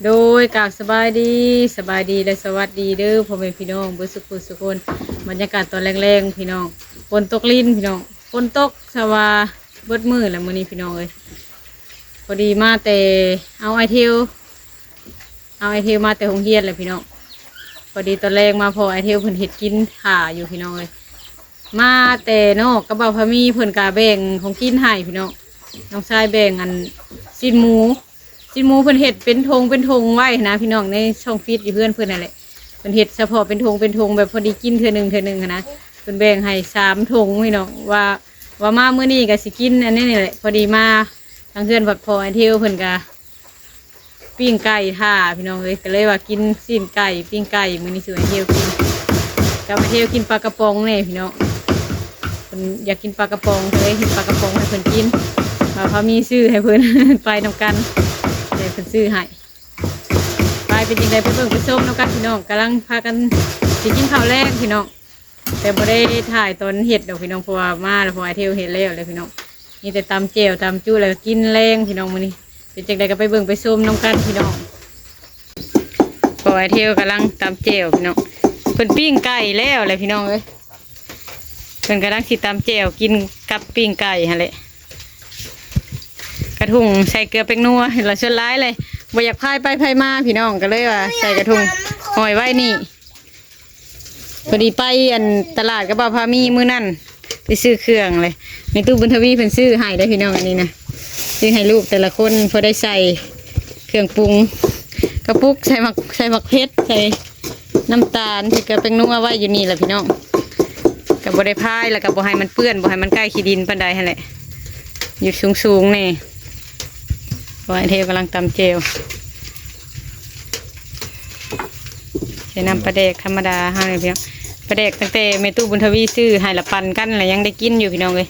ໂດຍ ກາບສະບາຍດີ ສະບາຍດີ ແລະ ສະຫວັດດີເດີ ພໍ່ແມ່ພີ່ນ້ອງເບິດສຸຂູສຸຄົນ. ບັນຍາກາດຕອນແລງໆ ພີ່ນ້ອງ ຝົນຕົກລິນ ພີ່ນ້ອງ ຝົນຕົກຊະວ່າເບິດມື້ແຫຼະມື້ນີ້ ພີ່ນ້ອງເອີຍ. ພໍດີມາແຕ່ ເອົາອ້າຍເທວ ເອົາອ້າຍເທວມາແຕ່ໂຮງຮຽນແຫຼະ ພີ່ນ້ອງ. ພໍດີຕອນແລງມາພໍ້ອ້າຍເທວເພິ່ນເຮັດກິນຖ້າຢູ່ ພີ່ນ້ອງເອີຍ. ມາແຕ່ນອກກັບບ່າວພາມີ ເພິ່ນກະແບ່ງຂອງກິນໃຫ້ ພີ່ນ້ອງ. ນ້ອງຊາຍແບ່ງອັນ ຊີ້ນໝູ ຊີ້ນໝູເພິ່ນເຮັດເປັນຖົງເປັນຖົງໄວ້ຫັ້ນນະ ພີ່ນ້ອງ ໃນຊ່ອງຟຣີດຢູ່ເຮືອນເພິ່ນຫັ້ນແຫຼະ. ເພິ່ນເຮັດສະເພາະເປັນຖົງເປັນຖົງ ແບບພໍດີກິນເທື່ອໜຶ່ງເທື່ອໜຶ່ງຫັ້ນນະ. ເພິ່ນແບ່ງໃຫ້ສາມຖົງ ພີ່ນ້ອງ ວ່າ ວ່າມາມື້ນີ້ກະຊິກິນອັນນີ້ນີ້ແຫຼະ. ພໍດີມາທາງເຮືອນພັກຜ່ອນ ອ້າຍເທວເພິ່ນກະ ປີ້ງໄກ່ຖ້າ ພີ່ນ້ອງເອີຍ. ກະເລີຍວ່າກິນຊີ້ນໄກ່ ປີ້ງໄກ່ ມື້ນີ້ຊິໃຫ້ເທວກິນ ກັບໃຫ້ເທວກິນປາກະປ໋ອງແດ່ ພີ່ນ້ອງ. ເພິ່ນຢາກກິນປາກະປ໋ອງ ກະເລີຍເຮັດປາກະປ໋ອງໃຫ້ເພິ່ນກິນ. ບ່າວພາມີຊື້ໃຫ້ເພິ່ນ ໄປນຳກັນ ໃຫ້ເພິ່ນຊື້ໃຫ້. ໄປ ເປັນຈັ່ງໃດ ໄປເບິ່ງໄປຊົມນຳກັນ ພີ່ນ້ອງ. ກຳລັງພາກັນຊິກິນເຂົ້າແລງ ພີ່ນ້ອງ. ແຕ່ບໍ່ໄດ້ຖ່າຍຕອນເຮັດດອກ ພີ່ນ້ອງ ເພາະວ່າມາແລ້ວ ເພາະອ້າຍເທວເຮັດແລ້ວແຫຼະ ພີ່ນ້ອງ. ມີແຕ່ຕຳແຈ່ວຕຳຈຸ ແລ້ວກະກິນແລງ ພີ່ນ້ອງ ມື້ນີ້. ເປັນຈັ່ງໃດກະໄປເບິ່ງໄປຊົມນຳກັນ ພີ່ນ້ອງ. ເພາະອ້າຍເທວກຳລັງຕຳແຈ່ວ ພີ່ນ້ອງ. ເພິ່ນປີ້ງໄກ່ແລ້ວແຫຼະ ພີ່ນ້ອງເອີຍ. ເພິ່ນກຳລັງຊິຕຳແຈ່ວກິນກັບປີ້ງໄກ່ຫັ້ນແຫຼະ. ກະທຸ່ງໃສ່ເກືອແປ້ງນົວ ລະສ່ວນຫຼາຍເລີຍ ບໍ່ຢາກພາຍໄປພາຍມາ ພີ່ນ້ອງ ກະເລີຍວ່າໃສ່ກະທຸ່ງຫ້ອຍໄວ້ນີ້. ພໍດີໄປອັນຕະຫຼາດກັບບ່າວພາມີມື້ນັ້ນ ໄປຊື້ເຄື່ອງເລີຍ. ແມ່ຕູ້ບຸນທະວີເພິ່ນຊື້ໃຫ້ເດ້ ພີ່ນ້ອງ. ອັນນີ້ນະ ຊື້ໃຫ້ລູກແຕ່ລະຄົນ ພໍໄດ້ໃສ່ເຄື່ອງປຸງ ກະປຸກ ໃສ່ໝາກ ໃສ່ໝາກເຜັດ ໃສ່ນ້ຳຕານ ໃສ່ເກືອແປ້ງນົວໄວ້ຢູ່ນີ້ແຫຼະ ພີ່ນ້ອງ. ກະບໍ່ໄດ້ພາຍ ລະກະບໍ່ໃຫ້ມັນເປື້ອນ ບໍ່ໃຫ້ມັນໃກ້ຂີ້ດິນປານໃດຫັ້ນແຫຼະ ຢູ່ສູງໆ ນີ້. ເພາະວ່າເທວກຳລັງຕຳແຈ່ວ ໃສ່ນ້ຳປາແດກທຳມະດາເຮົານີ້ພີ່ນ້ອງ. ປາແດກຕັ້ງແຕ່ແມ່ຕູ້ບຸນທະວີຊື້ໃຫ້ລະປັ່ນກັນລະຍັງໄດ້ກິນຢູ່ພີ່ນ້ອງເອີຍ.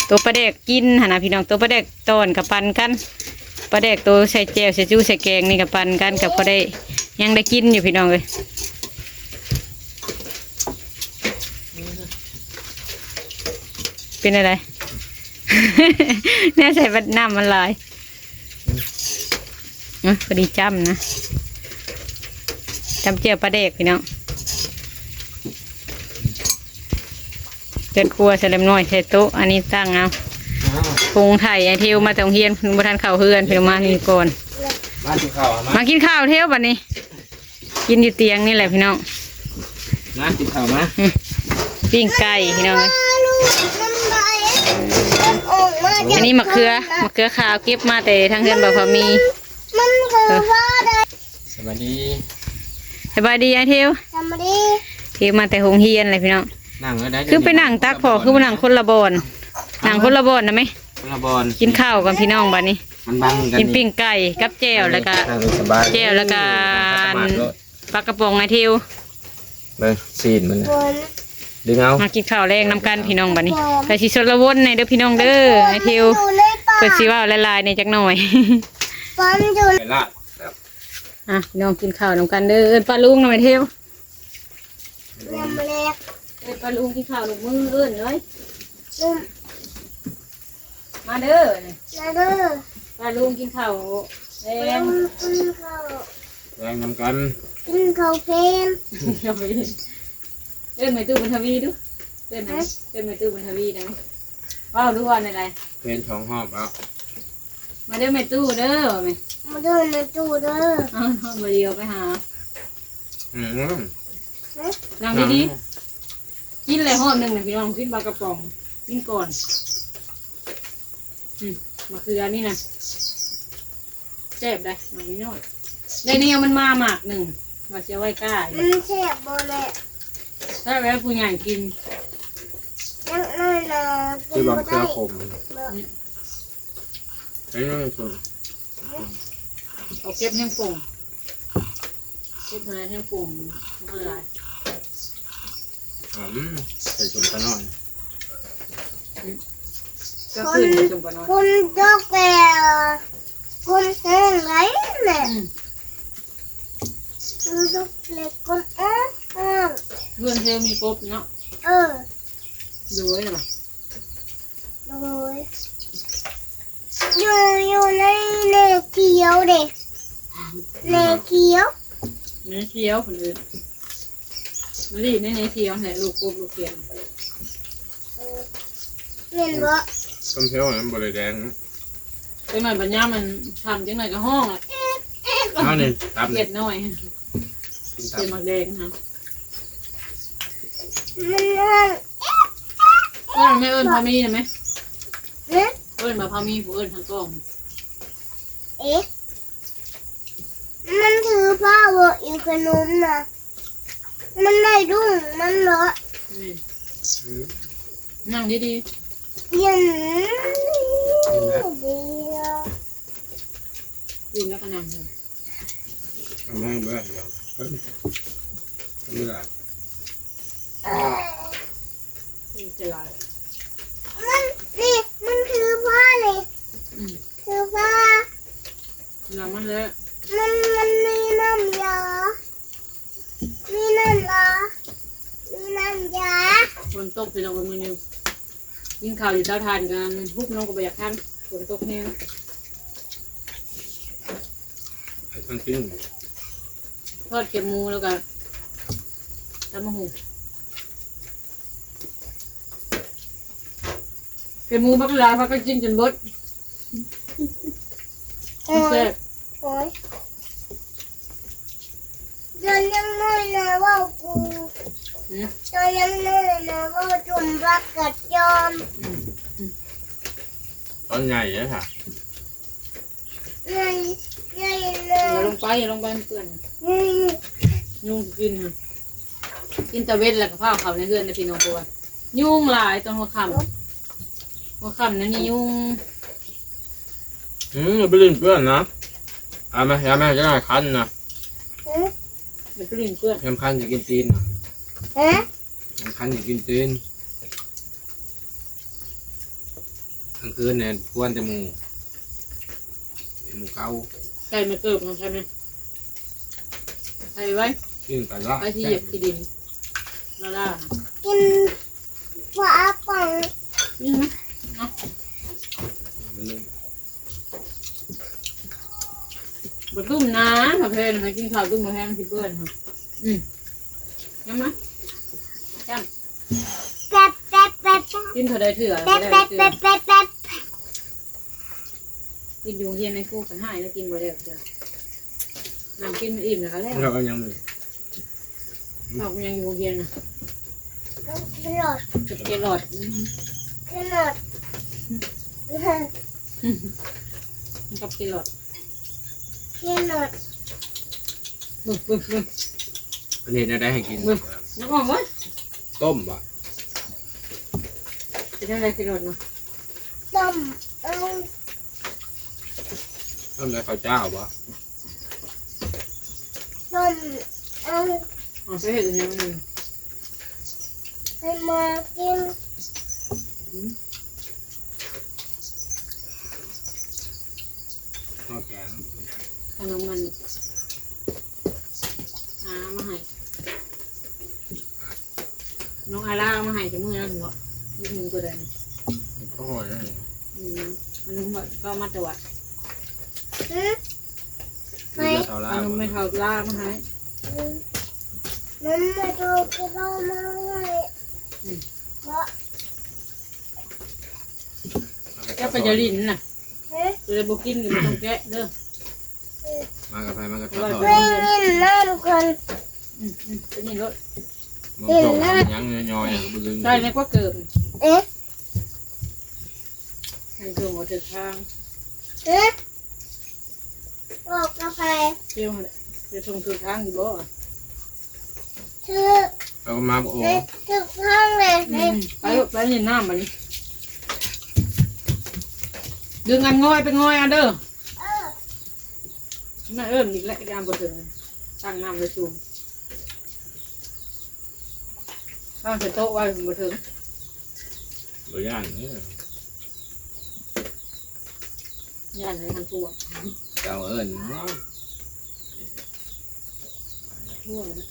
ໂຕປາແດກກິນຫັ້ນນະພີ່ນ້ອງ ໂຕປາແດກຕອນກະປັ່ນກັນ ປາແດກໂຕໃສ່ແຈ່ວໃສ່ຈູໃສ່ແກງນີ້ກະປັ່ນກັນ ກະພໍໄດ້ ຍັງໄດ້ກິນຢູ່ພີ່ນ້ອງເອີຍ. ເປັນແນວໃດ ແນວໃສ່ບັດນ້ຳມັນຫຼາຍ. ອືມ ພໍດີຈ້ຳນະ ຈ້ຳແຈ່ວປາແດກພີ່ນ້ອງ. ເຮືອນຄົວໃສ່ເລັກນ້ອຍໃສ່ໂຕະ ອັນນີ້ຕັ້ງເອົາ. ຜົງໄຖ ໄອ້ເທວມາແຕ່ໂຮງຮຽນ ເພິ່ນບໍ່ທັນເຂົ້າເຮືອນ ເພິ່ນມານີ້ກ່ອນ. ມາກິນເຂົ້າ ມາ ມາກິນເຂົ້າເທວບັດນີ້. ກິນຢູ່ຕຽງນີ້ແຫຼະພີ່ນ້ອງ. ມາກິນເຂົ້າມາ. ອືມ ປີ້ງໄກ່ພີ່ນ້ອງເອີຍ. ອັນນີ້ມະເຂືອ ມະເຂືອຂາວເກັບມາແຕ່ທາງເຮືອນບ່າວພາມີ. ສະບາຍດີ ສະບາຍດີອ້າຍເທວ. ສະບາຍດີ. ເທວມາແຕ່ໂຮງຮຽນແຫຼະພີ່ນ້ອງ. ຄືໄປນັ່ງຕັກພໍ່ ຄືບໍ່ນັ່ງຄົນລະບ່ອນ ນັ່ງຄົນລະບ່ອນນະແມ. ຄົນລະບ່ອນ ກິນເຂົ້າກ່ອນພີ່ນ້ອງບັດນີ້. ກິນປີ້ງໄກ່ກັບແຈ່ວ ແລ້ວກະ ເອີ ສະບາຍ ແຈ່ວ ແລ້ວກະ ປາກະປ໋ອງອ້າຍເທວ. ເບິ່ງຊີ້ນມັນ ດຶງເອົາ. ມາກິນເຂົ້າແລງນຳກັນພີ່ນ້ອງບັດນີ້. ກະຊິຊົນລະວົນແດ່ເດີພີ່ນ້ອງເດີ. ອ້າຍເທວ ເພິ່ນຊິເວົ້າຫຼາຍໆແດ່ຈັກໜ້ອຍ. ອ່ະ ພີ່ນ້ອງກິນເຂົ້ານຳກັນເດີ. ເອີ້ນປ້າລຸງນຳ ອ້າຍເທວ. ເອີ້ນປ້າລຸງກິນເຂົ້າ ລູກມືເອີ້ນເລີຍ. ມາເດີ ມາເດີ ປ້າລຸງກິນເຂົ້າແລງ ກິນເຂົ້າແລງນຳກັນ ກິນເຂົ້າເພນ. ເອີ້ນແມ່ຕູ້ບຸນທະວີດູ ເອີ້ນນະ ເອີ້ນແມ່ຕູ້ບຸນທະວີນະ. ເວົ້າດູວ່າແນວໃດ ເພນສອງຮອບແລ້ວ. ມາເດີແມ່ຕູ້ເດີ ມາເດີແມ່ຕູ້ເດີ. ເອົາ ບໍ່ດຽວໄປຫາ. ອືມ ນັ່ງດີໆ. ກິນແລ້ວຮອບໜຶ່ງນະພີ່ນ້ອງ ກິນປາກະປ໋ອງ ກິນກ່ອນ. ອືມ ມະເຂືອນີ້ນະ ແຊບໄດ໋ ໜ້ອຍໆ. ໄດ້ແນວມັນມາໝາກໜຶ່ງ ວ່າຊິເອົາໄວ້ກ້າ. ມັນແຊບບໍ່ແຫຼະ? ແຊບແລ້ວ ຜູ້ໃຫຍ່ກິນ. ຍັງນ້ອຍນະ ກິນບໍ່ໄດ້. ເອົາເກັບແຮງປົ່ງ ເກັບໃຫ້ແຮງປົ່ງ ມັນຫຼາຍ. ອືມ ໃສ່ສົ້ມປານ້ອຍ. ອືມ ກໍຄືສົ້ມປານ້ອຍ. ຝົນຕົກແລ້ວ ຝົນແຮງໄດ໋ແມ່. ອືມ ຝົນຕົກແລ້ວ ຝົນແຮງ. ເຮືອນເທວມີກົບເນາະ. ເອີ ໂດຍ ໂດຍ ຢູ່ ຢູ່ໃນ ໃນຂຽວເດ້. ແນຂຽວ ແນຂຽວເພິ່ນເອີ້ນ ມາລີ້ນແນຂຽວຫັ້ນແຫຼະ ລູກກົບລູກຂຽດ ແມ່ນບໍ່? ຕົ້ນຂຽວມັນບໍ່ໄດ້ແດງ ຈັກໜ້ອຍບັດຍາມມັນຄ່ຳ ຈັກໜ້ອຍກໍຮ້ອງລະ ເອົານີ້ ຕຳ ຂຽດນ້ອຍ ກິນຕຳ ຂຽດໝາກແດງຫັ້ນ ມັນຮ້ອງ ເອີ້ນແມ່ ເອີ້ນພາມີໄດ້ໄໝ? ຮະ? ເອີ້ນວ່າພາມີ ຜູ້ເອີ້ນທາງກ້ອງ ເອະ ມັນຖືພາບໍ່ອີກຂະໜົມນະ ມັນໄດ້ດຸ້ງມັນເນາະ ນີ້ ອືມ ນັ່ງດີໆ ຢ່າງນີ້ ກິນແລ້ວ ກິນແລ້ວກໍນັ່ງຢູ່ ເອົາມາເບິ່ງດຽວ ເບິ່ງ ເບິ່ງ ນີ້ຈະຫຼາຍ ມັນ ນີ້ ມັນຄືພານີ້ ອືມ ຄືພາ ນ້ຳມັນແຫຼະ ມັນ ມັນມີນ້ຳຢາ ມີນ້ຳຢາ ມີນ້ຳຢາ ຝົນຕົກ ພີ່ນ້ອງເອີຍ ມື້ນີ້ກິນເຂົ້າຢູ່ເຕົາຖ່ານກັນ ຮຸບນ້ອງກໍບໍ່ຢາກທັນ ຝົນຕົກແຮງ ໃຫ້ທັນກິນ ທອດແຄບໝູ ແລ້ວກໍຕຳບັກຫຸ່ງ ແຄບໝູບັກຫຼາຍ ພາກັນກິນຈົນເບິດ ໂອ້ຍ ແຊບ ໂອ້ຍ ຕອນຍັງນ້ອຍນະເວົ້າກູ ຫືມ ຕອນຍັງນ້ອຍນະເວົ້າຈົນປາກກະຈອມ ອືມ ອືມ ຕອນໃຫຍ່ເດ້ ໃຫຍ່ ໃຫຍ່ເລີຍ ຢ່າລົງໄປ ຢ່າລົງໄປ ມັນເປື້ອນ ອືມ ຍຸງກິນຫັ້ນ ກິນແຕ່ເວັນແລ້ວກໍພາເຂົ້າໃນເຮືອນເດ້ພີ່ນ້ອງ ເພາະວ່າຍຸງຫຼາຍຕອນຫົວຄ່ຳ ຫົວຄ່ຳນັ້ນມີຍຸງ ອືມ ຢ່າໄປຫຼິ້ນເປື້ອນນະ ເອົາມາ ເອົາມາ ຈະໜ້ອຍຄັນນະ ຫືມ ຢ່າໄປຫຼິ້ນເປື້ອນ ຍາມຄັນຊິກິນຕີນນະ ຮະ ຍາມຄັນຊິກິນຕີນ ກາງຄືນນີ້ຄວນແຕ່ໝູ່ ເປັນໝູ່ເກົ່າ ໃສ່ມາເກີບນຳ ໃສ່ໄວ້ ກິນໄປລະ ໄປຊິຢຽບຂີ້ດິນ ລາລາ ກິນປາປອງ ກິນນະ ເອົາ ມັນ ບໍ່ຕຸ້ມນາ ມາແພນ ໃຫ້ກິນເຂົ້າ ຕຸ້ມມາແພນຊິເປື້ອນ ອືມ ຍຳມາ ຈ້ຳ ແປັບ ແປັບ ແປັບ ກິນເທົ່າໃດເທື່ອ ແປັບ ແປັບ ແປັບ ແປັບ ແປັບ ກິນຢູ່ໂຮງຮຽນໃນຄູກໍໃຫ້ແລ້ວ ກິນບໍ່ແລ້ວເທື່ອ ນັ່ງກິນມັນອີ່ມແລ້ວກໍແລ້ວ ເຂົາເອົາຫຍັງມື້ນີ້ ເຂົາເອົາຫຍັງຢູ່ໂຮງຮຽນນະ ແຄຣອດ ແຄຣອດ ອືມ ແຄຣອດ ກັບແຄຣອດ ແຄຣອດ ເບິ່ງ ເບິ່ງ ເບິ່ງ ເພິ່ນເຮັດແນວໃດໃຫ້ກິນ ເບິ່ງ ນ້ຳອອກເວີຍ ຕົ້ມບໍ? ເປັນຈັ່ງໃດ ແຄຣອດນະ? ຕົ້ມເອົາ ຕົ້ມໃສ່ເຂົ້າຈ້າວບໍ? ຕົ້ມເອົາ ເອົາໄປເຮັດຫຍັງນີ້? ໃຫ້ໝາກິນ ອືມ ເຂົ້າແກງ ຂະໜົມມັນ ຫາມາໃຫ້ ນ້ອງອາລາເອົາມາໃຫ້ແຕ່ມື້ນັ້ນເນາະ ອີກໜຶ່ງໂຕໃດນີ້ ເປັນຂ້ອຍນັ້ນ ອືມ ອັນນັ້ນກໍເອົາມາແຕ່ວັດ ອືມ ໃຫ້ ຂະໜົມແມ່ເຖົ້າລາວມາໃຫ້ ອືມ ນຳແມ່ເຖົ້າລາວມາໃຫ້ ອືມ ເພາະ ເຈົ້າກໍຢ່າຫຼິ້ນນະ ເອີ ໂຕໃດບໍ່ກິນກໍບໍ່ຕ້ອງແກະເດີ ມາກັບໃຜມາກັບເຈົ້າ ໄປຫຼິ້ນນ້ຳກ່ອນ ອືມໆ ໄປຫຼິ້ນໂລດ ເຫັນນະ ຍັງຍ້ອຍໆ ບໍ່ດຶງ ໃສ່ໃນກວ່າເກີບ ເອະ ໃຫ້ສົ່ງອອກເດີນທາງ ເອະ ອອກກັບໃຜ ຊິສົ່ງເດີນທາງຢູ່ບໍ່ ຖືກ ເອົາມາບໍ່ອອກ ຖືກທາງເລີຍ ອືມ ໄປລູກ ໄປຫຼິ້ນນ້ຳບັດນີ້ ດຶງອັນງອຍໄປງອຍເອົາເດີ ເອີ ມາເອີ້ນອີກແລ້ວ ຢ້ານບໍ່ເຖິງ ຕັ້ງນ້ຳໄວ້ສູງ ຕັ້ງໃສ່ໂຕະໄວ້ບໍ່ເຖິງ ບໍ່ຢ້ານເດີ ຢ້ານໃຫ້ມັນທົ່ວ ເຈົ້າເອີ້ນທົ່ວນະ.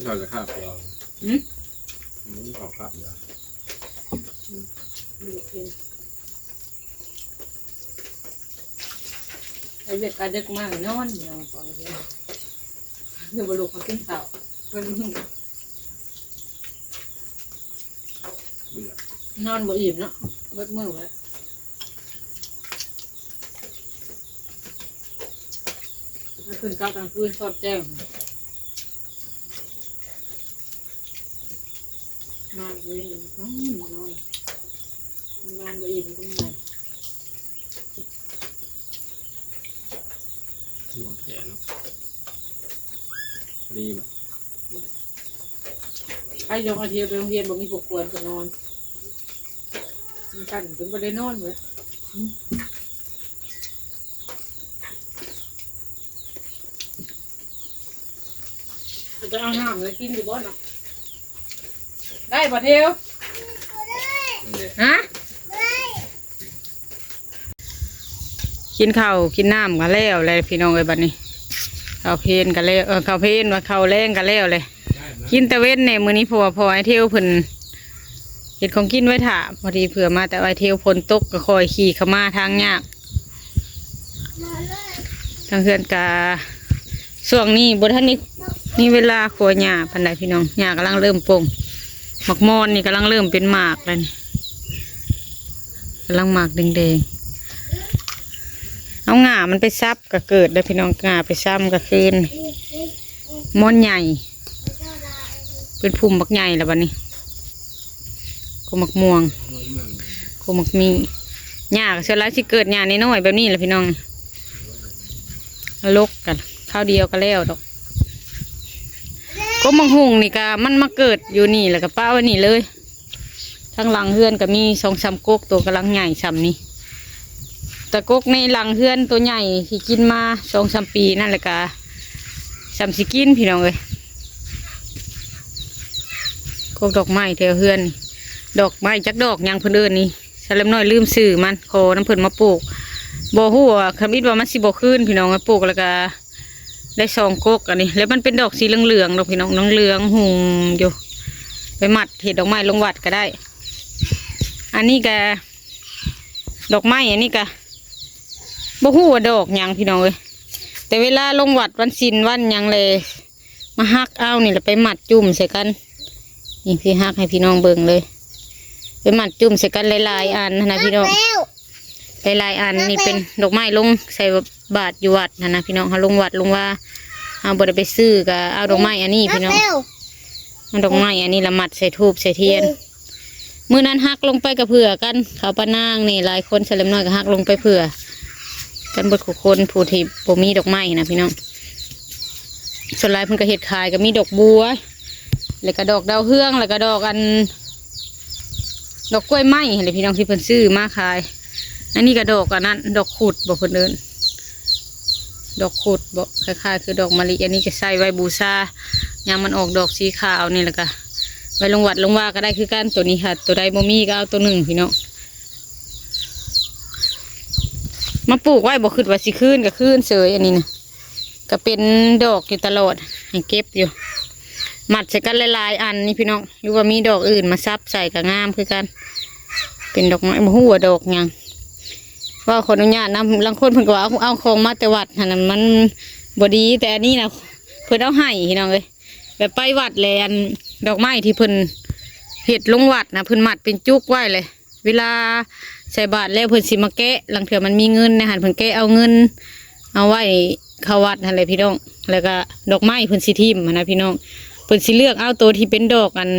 ເຂົາຈະຄາບດຽວ ຫືມ ມັນເຂົາຄາບດຽວ ອືມ ໄປວຽກກະດຶກມານອນ ນອນກ່ອນ ເດີ ບໍ່ລຸກມາກິນເຂົ້າ ເພິ່ນ ເບື່ອ ນອນບໍ່ອີ່ມເນາະ ເບິດມື້ແລ້ວ ມາຂຶ້ນກັບກາງຄືນຊອດແຈ້ງ ນອນເວັນ ນອນ ນອນບໍ່ອີ່ມກໍເມື່ອຍ ນອນແທ້ເນາະ ພໍດີບໍ່? ໃຜຢາກເອົາທ່ຽວໄປໂຮງຮຽນ ບໍ່ມີຜູ້ຄວນກໍນອນ ມັນສັ່ນຈົນບໍ່ໄດ້ນອນເວີຍ ອືມ ຈະເອົານ້ຳໄວ້ກິນຢູ່ບໍ່ເນາະ? ໄດ້ບໍ່ ເທວ? ຮະ? ກິນເຂົ້າກິນນ້ຳກໍແລ້ວແຫຼະພີ່ນ້ອງເອີຍ ບັດນີ້ ເຂົ້າເພນກໍແລ້ວ ເອີ ເຂົ້າເພນວ່າ ເຂົ້າແລງກໍແລ້ວແຫຼະ ກິນແຕ່ເວັນແດ່ມື້ນີ້ ເພາະວ່າພໍ່ອ້າຍເທວເພິ່ນເຮັດຂອງກິນໄວ້ຖ້າ ພໍດີເຜື່ອມາແຕ່ອ້າຍເທວ ຝົນຕົກກໍຄ່ອຍຂີ່ເຂົ້າມາ ທາງຍາກ ທາງເຮືອນກະ ຊ່ວງນີ້ບໍ່ທັນມີ ມີເວລາຂົວຫຍ້າປານໃດພີ່ນ້ອງ ຫຍ້າກຳລັງເລີ່ມປົ່ງ ໝາກມອນນີ້ກຳລັງເລີ່ມເປັນໝາກແລ້ວນີ້ ກຳລັງໝາກແດງໆ ເອົາງ່າມັນໄປສັບກະເກີດເດີພີ່ນ້ອງ ງ່າໄປຊຳກະຄືນ ມ່ອນໃຫຍ່ ເປັນພຸ່ມບັກໃຫຍ່ແລ້ວບັດນີ້ ກໍໝາກມ່ວງ ກໍໝາກມີ້ ຫຍ້າກໍສ່ວນຫຼາຍຊິເກີດຫຍ້ານ້ອຍໆແບບນີ້ແຫຼະພີ່ນ້ອງ ລົກກັນຄາວດຽວກໍແລ້ວດອກ ກໍໝາກຫຸ່ງນີ້ກໍມັນມາເກີດຢູ່ນີ້ ແລ້ວກໍປະໄວ້ນີ້ເລີຍ ທາງຫຼັງເຮືອນກໍມີສອງສາມກົກ ໂຕກຳລັງໃຫຍ່ຊ່ຳນີ້ ແຕ່ກົກໃນຫຼັງເຮືອນໂຕໃຫຍ່ທີ່ກິນມາສອງສາມປີນັ້ນ ແລ້ວກະຊ່ຳຊິກິນພີ່ນ້ອງເອີຍ ກົກດອກໄມ້ແຖວເຮືອນ ດອກໄມ້ຈັກດອກຫຍັງເພິ່ນເອີ້ນນີ້ ສະແລັມນ້ອຍລືມຊື່ມັນ ຂໍນຳເພິ່ນມາປູກ ບໍ່ຮູ້ວ່າ ທຳອິດວ່າມັນຊິບໍ່ຄືນພີ່ນ້ອງເອີຍ ປູກແລ້ວກະ ໄດ້ສອງກົກອັນນີ້ ແລ້ວມັນເປັນດອກສີເຫຼືອງໆດອກພີ່ນ້ອງ ເຫຼືອງໆຫຸ່ງຢູ່ ໄປມັດເຮັດດອກໄມ້ລົງວັດກໍໄດ້ ອັນນີ້ກະ ດອກໄມ້ອັນນີ້ກະ ບໍ່ຮູ້ວ່າດອກຫຍັງພີ່ນ້ອງເອີຍ ແຕ່ເວລາລົງວັດວັນສິນວັນຫຍັງແລ ມາຫັກເອົານີ້ແຫຼະ ໄປມັດຈຸ້ມໃສ່ກັນ ນີ້ ຊິຫັກໃຫ້ພີ່ນ້ອງເບິ່ງເລີຍ ໄປມັດຈຸ້ມໃສ່ກັນຫຼາຍໆອັນຫັ້ນນະພີ່ນ້ອງ ຫຼາຍໆອັນນີ້ເປັນດອກໄມ້ລົງໃສ່ບາດຢູ່ວັດຫັ້ນນະພີ່ນ້ອງ ເຮົາລົງວັດລົງວາ ເຮົາບໍ່ໄດ້ໄປຊື້ກໍເອົາດອກໄມ້ອັນນີ້ພີ່ນ້ອງ ເອົາດອກໄມ້ອັນນີ້ລະມັດໃສ່ທູບໃສ່ທຽນ ມື້ນັ້ນຫັກລົງໄປກະເຜື່ອກັນ ເຂົາປານາງນີ້ຫຼາຍຄົນ ສະແລັມນ້ອຍກໍຫັກລົງໄປເຜື່ອກັນເບິດທຸກຄົນ ຜູ້ທີ່ບໍ່ມີດອກໄມ້ນະພີ່ນ້ອງ ສ່ວນຫຼາຍເພິ່ນກໍເຮັດຂາຍ ກໍມີດອກບົວ ແລ້ວກໍດອກດາວເຮືອງ ແລ້ວກໍດອກອັນ ດອກກ້ວຍໄມ້ຫັ້ນແຫຼະພີ່ນ້ອງ ທີ່ເພິ່ນຊື້ມາຂາຍ ອັນນີ້ກໍດອກອັນນັ້ນ ດອກຂຸດບໍເພິ່ນເອີ້ນ ດອກຂຸດບໍ ຄ້າຍໆຄືດອກມະລິ ອັນນີ້ຈະໃສ່ໄວ້ບູຊາ ຍາມມັນອອກດອກສີຂາວນີ້ ແລ້ວກໍໄວ້ລົງວັດລົງວາກໍໄດ້ຄືກັນ ໂຕນີ້ຫາກໂຕໃດບໍ່ມີກໍເອົາໂຕໜຶ່ງພີ່ນ້ອງ ມາປູກໄວ້ບໍ່ຄິດວ່າຊິຄືນກໍຄືນເສີຍ ອັນນີ້ນະ ກໍເປັນດອກຢູ່ຕະຫຼອດ ໃຫ້ເກັບຢູ່ ມັດໃສ່ກັນຫຼາຍໆອັນນີ້ພີ່ນ້ອງ ຫຼືວ່າມີດອກອື່ນມາສັບໃສ່ກໍງາມຄືກັນ ເປັນດອກໄມ້ ບໍ່ຮູ້ວ່າດອກຫຍັງ ເວົ້າຂໍອະນຸຍາດນຳ ລາງຄົນເພິ່ນກໍວ່າເອົາ ເອົາຂອງມາແຕ່ວັດຫັ້ນນະ ມັນບໍ່ດີ ແຕ່ອັນນີ້ນະ ເພິ່ນເອົາໃຫ້ພີ່ນ້ອງເອີຍ ແບບໄປວັດແລ້ວ ອັນດອກໄມ້ທີ່ເພິ່ນເຮັດລົງວັດນະ ເພິ່ນມັດເປັນຈຸກໄວ້ເລີຍ ເວລາໃສ່ບາດແລ້ວເພິ່ນຊິມາແກະ ລາງເທື່ອມັນມີເງິນໃນຫັ້ນ ເພິ່ນແກະເອົາເງິນເອົາໄວ້ເຂົ້າວັດຫັ້ນແຫຼະພີ່ນ້ອງ ແລ້ວກະດອກໄມ້ເພິ່ນຊິຖິ້ມຫັ້ນນະພີ່ນ້ອງ ເພິ່ນຊິເລືອກເອົາໂຕທີ່ເປັນດອກອັນ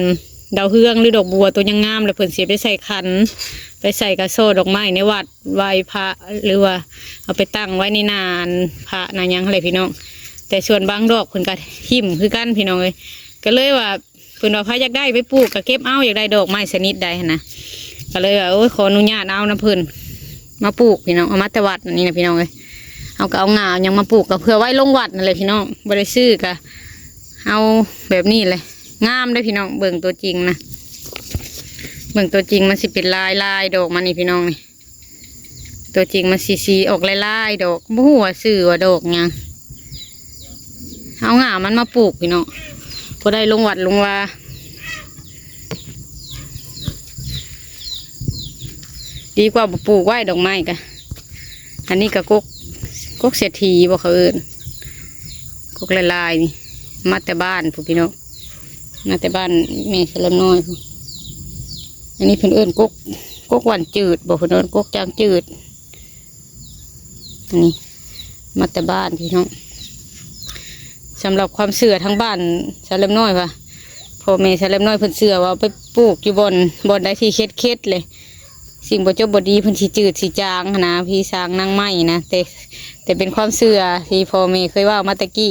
ດາວເຮືອງ ຫຼືດອກບົວໂຕງາມໆ ແລ້ວເພິ່ນຊິໄປໃສ່ຂັນ ໄປໃສ່ກະສໍດອກໄມ້ໃນວັດໄຫວ້ພະ ຫຼືວ່າເອົາໄປຕັ້ງໄວ້ໃນໜ້າອັນພະໜ້າຫຍັງຫັ້ນແຫຼະພີ່ນ້ອງ ແຕ່ສ່ວນບາງດອກເພິ່ນກະຖິ້ມຄືກັນພີ່ນ້ອງເອີຍ ກໍເລີຍວ່າ ເພິ່ນວ່າໃຜຢາກໄດ້ໄປປູກກໍເກັບເອົາ ຢາກໄດ້ດອກໄມ້ຊະນິດໃດຫັ້ນນະ ກໍເລີຍວ່າ ໂອ້ຍ ຂໍອະນຸຍາດເອົານຳເພິ່ນມາປູກພີ່ນ້ອງ ເອົາມາແຕ່ວັດອັນນີ້ນະພີ່ນ້ອງເອີຍ ເຮົາກໍເອົາງ່າເອົາຫຍັງມາປູກ ກໍເພື່ອໄວ້ລົງວັດນັ້ນແຫຼະພີ່ນ້ອງ ບໍ່ໄດ້ຊື້ກໍເອົາແບບນີ້ແຫຼະ ງາມເດ້ພີ່ນ້ອງ ເບິ່ງຕົວຈິງນະ ເບິ່ງຕົວຈິງມັນຊິເປັນລາຍໆ ດອກມັນນີ້ພີ່ນ້ອງນີ້ ຕົວຈິງມັນຊິ ຊິອອກລາຍໆດອກ ບໍ່ຮູ້ວ່າຊື່ວ່າດອກຫຍັງ ເອົາງ່າມັນມາປູກພີ່ນ້ອງ ບໍ່ໄດ້ລົງວັດລົງວາ ດີກວ່າບໍ່ປູກໄວ້ດອກໄມ້ກະ. ອັນນີ້ກະກົກ ກົກເສດຖີບໍ່ເຂົາເອີ້ນ ກົກລາຍໆນີ້ ມາແຕ່ບ້ານພຸ້ນພີ່ນ້ອງ ມາແຕ່ບ້ານແມ່ສະເລັມນ້ອຍພຸ້ນ. ອັນນີ້ເພິ່ນເອີ້ນກົກ ກົກຫວ່ານຈືດບໍ່ ເພິ່ນເອີ້ນກົກຈາງຈືດ. ອັນນີ້ມາແຕ່ບ້ານພີ່ນ້ອງ. ສຳລັບຄວາມເຊື່ອທາງບ້ານສະເລັມນ້ອຍວ່າ ພໍ່ແມ່ສະເລັມນ້ອຍເພິ່ນເຊື່ອວ່າໄປປູກຢູ່ບ່ອນ ບ່ອນໃດທີ່ເຂັດໆເລີຍ ສິ່ງບໍ່ຈົບບໍ່ດີເພິ່ນຊິຈືດຊິຈາງຫັ້ນນະ ຜີສາງນາງໄມ້ນະ. ແຕ່ ແຕ່ເປັນຄວາມເຊື່ອທີ່ພໍ່ແມ່ເຄີຍເວົ້າມາແຕ່ກີ້.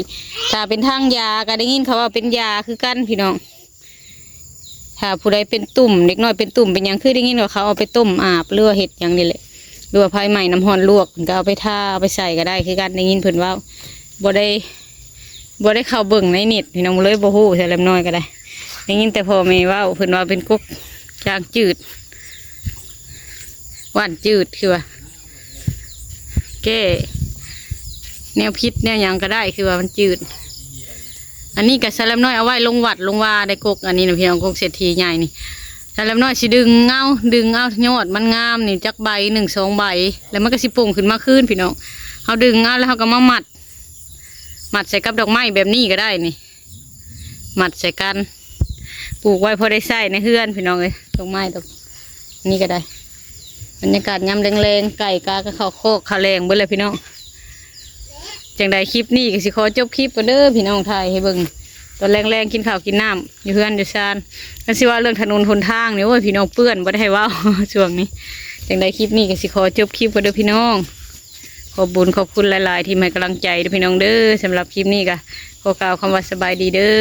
ຖ້າເປັນທາງຢາກະໄດ້ຍິນເຂົາເວົ້າເປັນຢາຄືກັນພີ່ນ້ອງ. ຖ້າຜູ້ໃດເປັນຕຸ່ມ ເດັກນ້ອຍເປັນຕຸ່ມເປັນຫຍັງ ຄືໄດ້ຍິນວ່າເຂົາເອົາໄປຕົ້ມອາບ ຫຼືວ່າເຮັດຫຍັງນີ້ແຫຼະ ຫຼືວ່າໄຟໄໝ້ນ້ຳຮ້ອນລວກ ເພິ່ນກະເອົາໄປທາ ເອົາໄປໃສ່ກະໄດ້ຄືກັນ ໄດ້ຍິນເພິ່ນເວົ້າ. ບໍ່ໄດ້ ບໍ່ໄດ້ເຂົ້າເບິ່ງໃນເນັດພີ່ນ້ອງ ເລີຍບໍ່ຮູ້ ສະເລັມນ້ອຍກະໄດ້ ໄດ້ຍິນແຕ່ພໍ່ແມ່ເວົ້າ ເພິ່ນວ່າເປັນກົກຈາງຈືດ ຫວ່ານຈືດ ຄືວ່າ ແກ້ແນວພິດແນວຫຍັງກະໄດ້ ຄືວ່າມັນຈືດ. ອັນນີ້ກະສະເລັມນ້ອຍເອົາໄວ້ລົງວັດລົງວາໄດ້ ກົກອັນນີ້ນະພີ່ນ້ອງ ກົກເສດຖີໃຫຍ່ນີ້. ສະເລັມນ້ອຍຊິດຶງເອົາ ດຶງເອົາຍອດມັນງາມນີ້ ຈັກໃບໜຶ່ງສອງໃບ ແລ້ວມັນກະຊິປົ່ງຂຶ້ນມາຄືນພີ່ນ້ອງ. ເຮົາດຶງເອົາແລ້ວເຮົາກະມາມັດ ມັດໃສ່ກັບດອກໄມ້ແບບນີ້ກະໄດ້ນີ້ ມັດໃສ່ກັນ ປູກໄວ້ພໍໄດ້ໃຊ້ໃນເຮືອນພີ່ນ້ອງເອີຍ. ດອກໄມ້ດອກນີ້ກະໄດ້ ບັນຍາກາດຍາມແລງໆ ໄກ່ກາກະເຂົ້າຄອກເຂົ້າແລງເບິດແລ້ວພີ່ນ້ອງ. ຈັ່ງໃດຄລິບນີ້ກະຊິຂໍຈົບຄລິບກ່ອນເດີພີ່ນ້ອງ ຖ່າຍໃຫ້ເບິ່ງຕອນແລງໆ ກິນເຂົ້າກິນນ້ຳຢູ່ເຮືອນຢູ່ຊານ. ຄັນຊິເວົ້າເລື່ອງຖະໜົນຫົນທາງນີ້ ໂອ້ຍ ພີ່ນ້ອງ ເປື້ອນ ບໍ່ໄດ້ໃຫ້ເວົ້າຊ່ວງນີ້. ຈັ່ງໃດຄລິບນີ້ກະຊິຂໍຈົບຄລິບກ່ອນເດີພີ່ນ້ອງ. ຂອບບຸນຂອບຄຸນຫຼາຍໆ ທີ່ໃຫ້ກຳລັງໃຈເດີພີ່ນ້ອງເດີ. ສຳລັບຄລິບນີ້ກະຂໍກ່າວຄຳວ່າສະບາຍດີເດີ.